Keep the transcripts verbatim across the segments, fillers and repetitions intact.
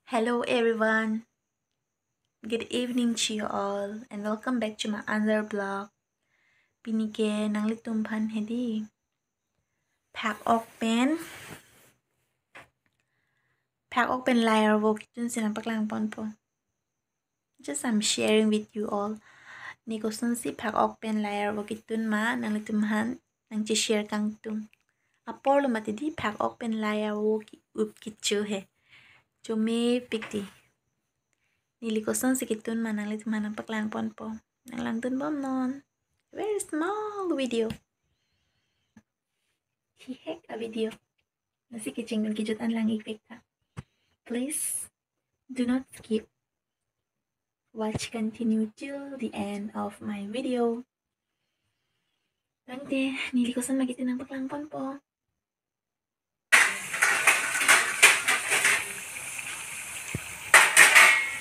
Hello everyone. Good evening to you all and welcome back to my another vlog. Pini ke nanglitum aphan hedi phak-ok pen phak-ok pen lai arvo kechun si nangpaklang ponpo. Just I'm sharing with you all. Ne kosonsi phak-ok pen lai arvo kechun ma nanglitum aphan nangche-share kangtung. Apor lo mati di phak-ok pen lai arvo ki-up kecho he. Chomepik di. Neli kosonsi kechun ma nanglitum aphan nangpaklang ponpo. Nanglangdun bomnon. Very small video. Hihek a video. Lasi kecheng dun kejut an lang-ik pik tha. Please do not skip. Watch continue till the end of my video. Tangte, neli koson ma kechun nangpaklang ponpo.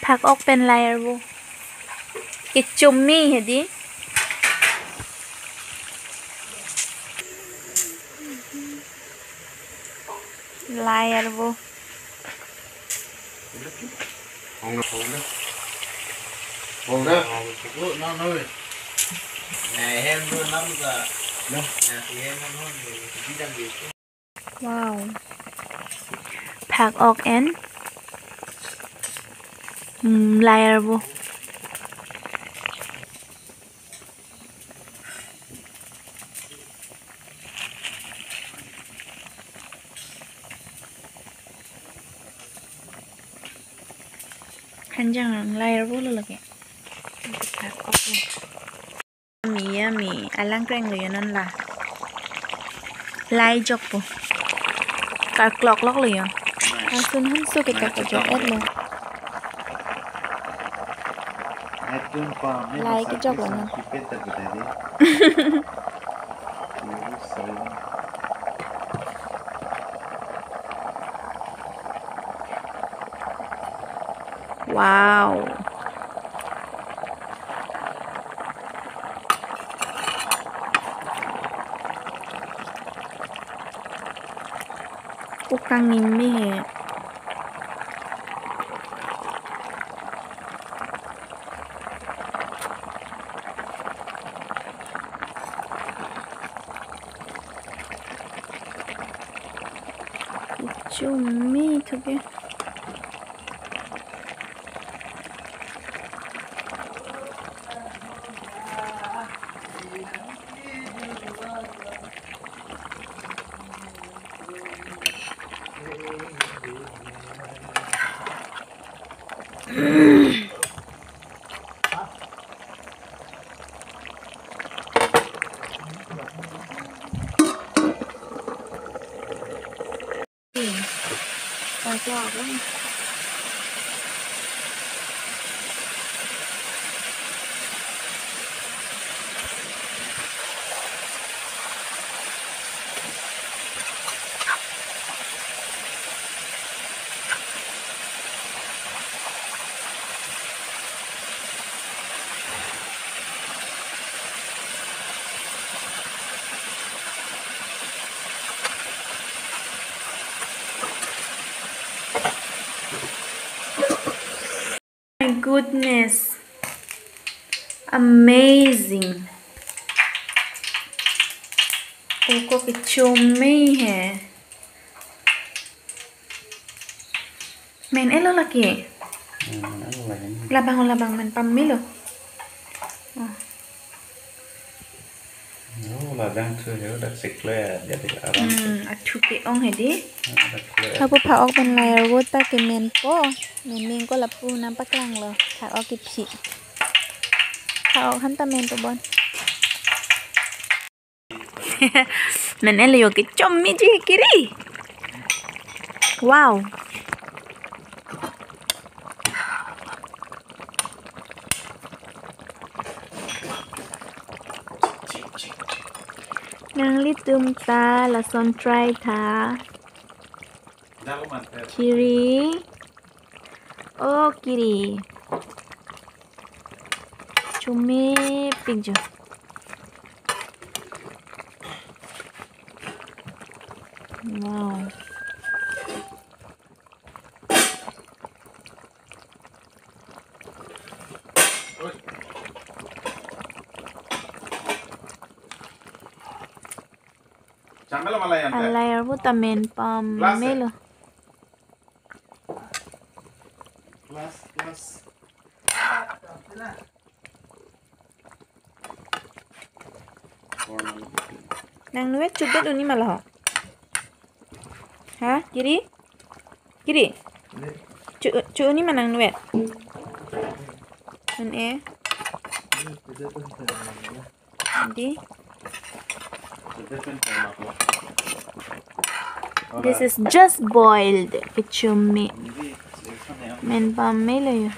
Phak-ok pen lai arvo. Kechome hedi. Lai arvo. Hong na, hong na. Hong na. Wow. Phak-ok en. Hmm, lai arvo. Hanjang lang lai arvo lo lake. Phak-ok lo. Yummy, yummy. Alang kreng lo yo non la. Lai jokpo. Karklok lok lo yo. Asun hanso ke karklok et lo. Lai kejok lo non. Wow. Ukang nimi he. Chumi thuke. My goodness. Amazing. Ukok kechome he. Men et lo lake. Hmm, men et lo lake. Labang labang men pamelo. Oh. Oh, labang thu he, dak siklo ya, dia tik aram. Hmm, athu ke-ong hedi. Ah, dak siklo ya. Lapu phak-ok pen lai arvo ta kemenpo. Men meng ko lapu nangpaklang lo. Phak-ok kephi. Phak-ok han ta men to bon. Men et lo yo kechome ji kiri. Wow. Nanglitum ta lason try tha. Kiri. Oh, kiri. Chomepik jo. Wow. Alai arvo ta men pamelo. Nangnuet chutdet un-e ma lo ho? Ha, Giri? Giri? Chu, chu un-e ma nangnuet? Un-e. Di. This is just boiled. Kechome. Men pamelo yo.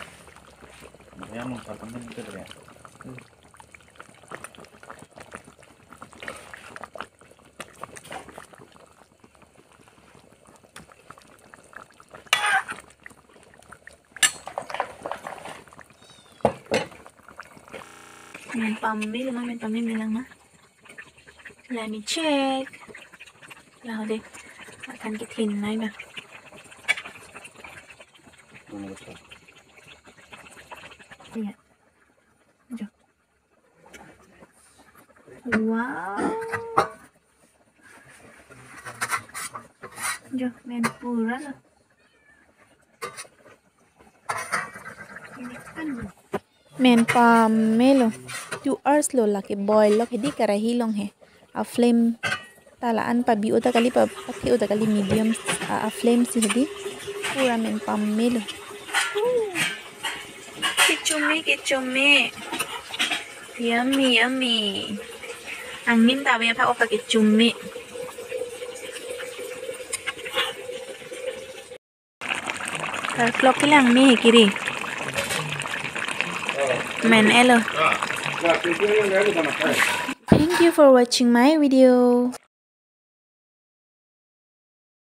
Men pamelo ma, men pamelo lang ma. Let me check. Lah dei. Akan kethin nai na. Iya. Jo. Wow. Jo, men pura lo. Men pamelo. Two hours lo lake boil lo hedi karahi along he. A flame ta la-an pabi-o ta kali, pa, pathe-o ta kali, medium a, a flame si hedi. Pura men pamelo. Kechome, kechome. Yummy, yummy. Angnim ta ave apha oka kechome. Kar klok kelang me he Giri. Men-elo. Thank you for watching my video.